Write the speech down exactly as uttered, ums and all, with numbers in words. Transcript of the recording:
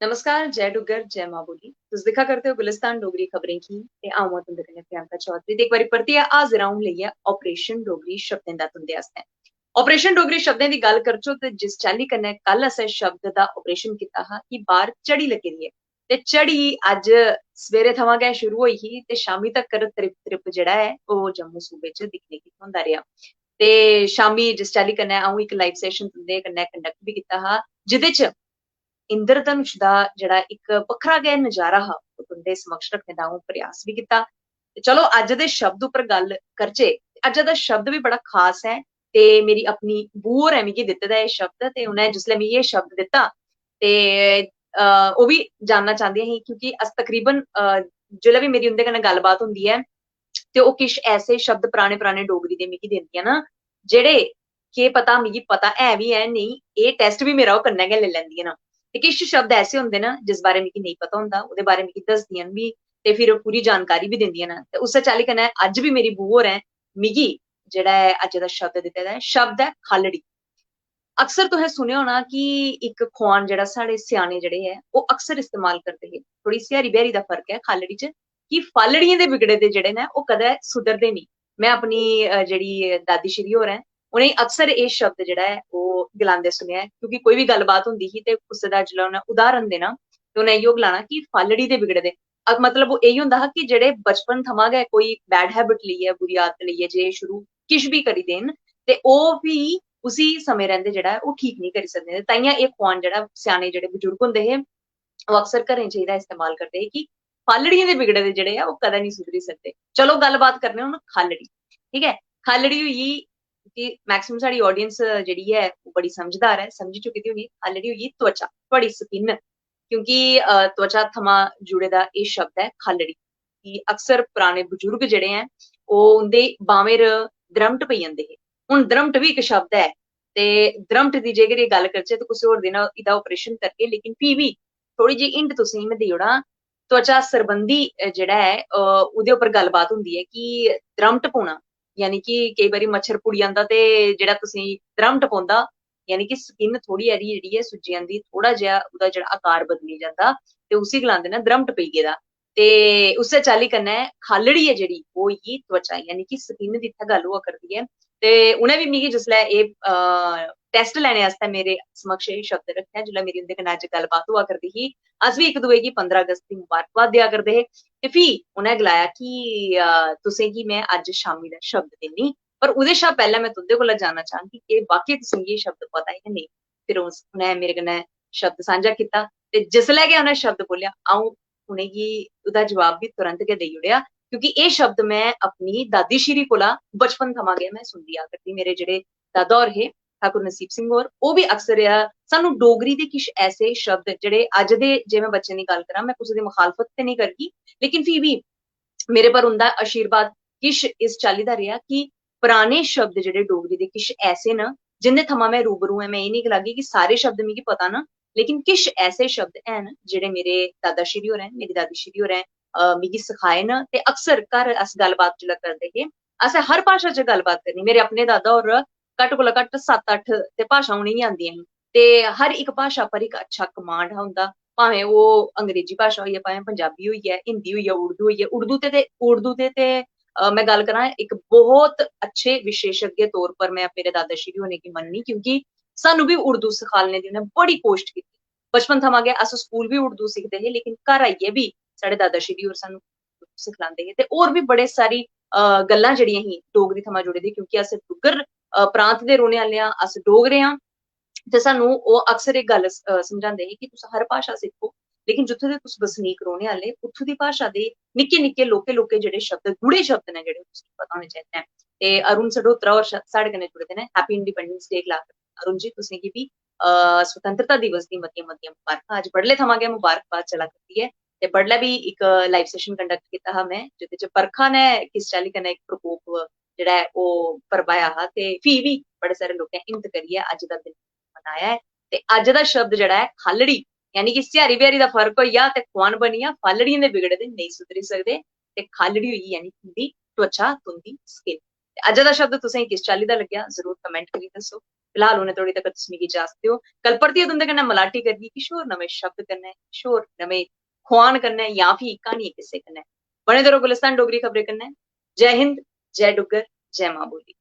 नमस्कार, जय डुग्गर, जय मां बोली। तुस दिक्खा करदे ओ गुलिस्तान डोगरी खबरें गी ते अ'ऊं आं तुं'दे कन्नै प्रियंका चौधरी। ते इक बारी परतियै हाजिर अ'ऊं लेइयै ऑपरेशन डोगरी शब्दें दा तुं'दे आस्तै। ऑपरेशन डोगरी शब्दें दी गल्ल करचो ते जिस चाल्ली कन्नै कल असें शब्द दा ऑपरेशन कीता हा कि बाहर झड़ी लग्गी दी ऐ, ते झड़ी अज्ज सवेरे थमां गै शुरू होई ही ते शामी तक्कर त्रिप त्रिप जेह्ड़ा ऐ ओह् जम्मू सूबे च दिक्खने गी थ्होंदा रेहा। ते शामी जिस चाल्ली कन्नै अ'ऊं इक लाइव सैशन तुं'दे कन्नै कंडक्ट बी कीता हा, जेह्दे च इंद्रधनुष दा जेह्ड़ा इक बक्खरा गै नजारा हा, ओह् तुं'दे समक्ष रक्खने दा अ'ऊं प्रयास बी कीता। ते चलो, अज्ज दे शब्द उप्पर गल्ल करचै। अज्ज दा शब्द बी बड़ा खास ऐ ते मेरी अपनी बू होरें मिगी दित्ते दा एह् शब्द, ते उ'नें जिसलै मिगी एह् शब्द दित्ता ते, अ, ओह् बी जानना चांह्दियां हियां, क्योंकि अस तकरीबन, अ, जिसलै बी मेरी उं'दे कन्नै गल्लबात होंदी ऐ ते ओह् किश ऐसे शब्द पराने पराने डोगरी दे मिगी दिंदियां न, जेह्ड़े, केह् पता, मिगी पता है बी ऐ नेईं, एह् टैस्ट बी मेरा ओह् कन्नै गै लेई लैंदियां न। ते किश शब्द ऐसे होंदे न जिस बारे मिगी नेईं पता होंदा, ओह्दे बारे मिगी दसदियां न बी ते फिर पूरी जानकारी बी दिंदियां न। ते उस्सै चाल्ली कन्नै अज्ज बी मेरी बू होरें मिगी जेह्ड़ा ऐ अज्जै दा शब्द दित्ते दा ऐ, शब्द ऐ खालड़ी। अक्सर तुसें सुनेआ होना कि इक खुआन जेह्ड़ा साढ़े स्याने जेह्ड़े ऐ ओह् अक्सर इस्तेमाल करदे हे। थोह्ड़ी स्यारी ब्यारी दा फर्क ऐ खालड़ी च, कि फालड़ियें दे बिगड़े दे जेह्ड़े न ओह् कदें सुधरदे नेईं। में अपनी, अ, जेह्ड़ी दादी श्री होर ऐ, उ'नेंगी अक्सर एह् शब्द जेह्ड़ा ऐ ओह् गलांदे सुनेआ ऐ, क्योंकि कोई बी गल्लबात होंदी ही ते कुसै दा जिसलै उ'नें उदाहरण देना ते उ'नें इ'यो गलाना कि फालड़ी दे बिगड़े दे। अ, मतलब ओह् इ'यै होंदा हा कि जेह्ड़े बचपन थमां गै कोई बैड हैबिट लेइयै, बुरी आदत लेइयै जे शुरू किश बी करी देन ते ओह् फ्ही उसी समें रैंह्दे जेह्ड़ा ऐ ओह् ठीक नेईं करी सकदे। ते ताइयें एह् खुआन जेह्ड़ा स्याने जेह्ड़े बजुर्ग होंदे हे ओह् अक्सर घरें च एह्दा इस्तेमाल करदे हे कि फालड़ियें दे बिगड़े दे जेह्ड़े ऐ ओह् कदें निं सुधरी सकदे। चलो गल्लबात करने हून खालड़ी, ठीक ऐ? खालड़ी होई गेई कि मैक्सिमम साढ़ी ऑडियंस जेह्ड़ी ऐ ओह् बड़ी समझदार ऐ, समझी चुकी दी होनी। खालड़ी होई गेई त्वचा, थुआढ़ी स्किन, क्योंकि, अ, त्वचा थमां जुड़े दा एह् शब्द ऐ खालड़ी। कि अक्सर पराने बजुर्ग जेह्ड़े ऐ ओह् उं'दे बाह्में र द्रमट पेई जंदे हे। हून द्रमट बी इक शब्द ऐ ते द्रमट दी जेकर एह् गल्ल करचै ते कुसै होर दिन एह्दा ऑपरेशन करगे, लेकिन फ्ही बी थोह्ड़ी जेही हिंट तुसेंगी में देई ओड़ां। त्वचा सरबंधी, अ, जेह्ड़ा ऐ, अ, ओह्दे उप्पर गल्लबात होंदी ऐ कि द्रमट पौना, यानी कि केईं बारी मच्छर पुड़ी जंदा ते जेह्ड़ा तुसेंगी द्रमट पौंदा, यानी कि स्किन थोह्ड़ी हारी जेह्ड़ी ऐ सुज्जी जंदी, थोह्ड़ा जेहा ओह्दा जेह्ड़ा आकार बदली जंदा ते उसी गलांदे न द्रमट पेई गेदा। ते उस्सै चाल्ली कन्नै खालड़ी ऐ जेह्ड़ी ओह् होई गेई त्वचा, यानी कि स्किन दी इत्थै गल्ल होआ करदी ऐ। ते उ'नें बी मिगी जिसलै एह्, अ, टैस्ट लैने आस्तै मेरे समक्ष एह् शब्द रक्खेआ, जिसलै मेरी उं'दे कन्नै अज्ज गल्लबात होआ करदी ही, अस बी इक दूए गी पंदरां अगस्त दी मबारकबाद देआ करदे हे। ते फ्ही उ'नें गलाया कि, अ, तुसेंगी में अज्ज शामी दा शब्द दिन्नी, पर ओह्दे शा पैह्लें में तुं'दे कोला जानना चाह्ङ कि केह् वाकई तुसेंगी एह् शब्द पता ऐ जां नेईं। फिर उस, उ'नें मेरे कन्नै शब्द सांझा कीता ते जिसलै गै उ'नें शब्द बोल्लेआ, अ'ऊं उ'नेंगी ओह्दा जवाब बी तुरंत गै देई ओड़ेआ, क्योंकि एह् शब्द में अपनी दादी श्री कोला बचपन थमां गै में सुनदी आ करदी। मेरे जेह्ड़े दादा होर हे, ठाकुर नसीब सिंह होर, ओह् बी अक्सर, अ, सानू डोगरी दे किश ऐसे शब्द जेह्ड़े अज्ज दे, जे में बच्चें दी गल्ल करां, में कुसै दी मुखालफत ते नेईं करगी, लेकिन फ्ही बी मेरे पर उं'दा आशीर्वाद किश इस चाल्ली दा रेहा कि पराने शब्द जेह्ड़े डोगरी दे किश ऐसे न जिं'दे थमां में रूबरू ऐं। में एह् निं गलागी कि सारे शब्द मिगी पता न, लेकिन किश ऐसे शब्द हैन जेह्ड़े मेरे दादा श्री होरें, मेरी दादी श्री होरें, अ, मिगी सखाए न। ते अक्सर घर अस गल्लबात जिसलै करदे हे, असें हर भाशा च गल्लबात करनी। मेरे अपने दादा होर घट्ट कोला घट्ट सत्त अट्ठ ते भाशां उ'नेंगी आंदियां हियां। ते हर इक भाशा पर इक अच्छा कमांड हा उं'दा, भामें ओह् अंग्रेजी भाशा होई ऐ, भामें पंजाबी होई ऐ, हिंदी होई ऐ, उर्दू होई ऐ। उर्दू ते, ते उर्दू ते, ते, अ, में गल्ल करां, इक बहुत अच्छे विशेषज्ञ तौर पर में मेरे दादा श्री होरें गी मन्ननी, क्योंकि सानू बी उर्दू सखालने दी उ'नें बड़ी कोशट कीती। बचपन थमां गै अस स्कूल बी उर्दू सिखदे हे, लेकिन घर आइयै बी साढ़े दादा श्री होर सानू सिखलांदे हे। ते होर बी बड़े सारी, अ, गल्लां जेह्ड़ियां ही डोगरी थमां जुड़ी दी, क्योंकि अस डुग्गर, अ, प्रांत दे रौह्ने आह्ले आं, अस डोगरे आं। ते सानू ओह् अक्सर एह् गल्ल स-, अ, समझांदे हे कि तुस हर भाशा सिक्खो, लेकिन जित्थूं दे तुस बसनीक रौह्ने आह्ले, उत्थूं दी भाशा दे निक्के निक्के, लौह्के लौह्के जेह्ड़े शब्द, गूढ़े शब्द न जेह्ड़े, तुसेंगी पता होने चाहिदे न। ते अरुण सडोत्रा होर श-, साढ़े कन्नै जुड़े दे न, Happy Independence Day गला करदे न। अरुण जी, तुसेंगी बी, अ, स्वतंत्रता दिवस दी मतियां मतियां मबारखां। अज्ज बडलै थमां गै मबारकबाद चला करदी ऐ। ते बडलै बी इक लाइव सैशन कंडक्ट कीता हा में, जेह्दे च बरखा ने किस चाल्ली कन्नै इक प्रकोप जेह्ड़ा ऐ ओह् परवाया हा, ते फ्ही बी बड़े सारे लोकें हिम्मत करियै अज्ज दा दिन मनाया ऐ। ते अज्ज दा शब्द जेह्ड़ा ऐ खालड़ी, यानी कि स्यारी ब्यारी दा फर्क होई गेआ ते खुआन बनी गेआ, फालड़ियें दे बिगड़े दे नेईं सुधरी सकदे। ते खालड़ी होई गेई यानी तुं'दी त्वचा, तुं'दी स्किन। अज्जै दा शब्द तुसें गी किस चाल्ली दा लग्गेआ, जरूर कमेंट करी दस्सो। फिलहाल उ'नें थोड़ी तक तुस मिगी इजाजत देओ। कल परतियै तुं'दे कन्नै मलाटी करगी किश होर नमें शब्द कन्नै, किश होर नमें खुआन कन्नै, जां फ्ही क्हानियें किस्से कन्नै। बने दे र'वो गुलिस्तान डोगरी खबरें कन्नै। जय हिंद, जय डुग्गर, जय मां बोली।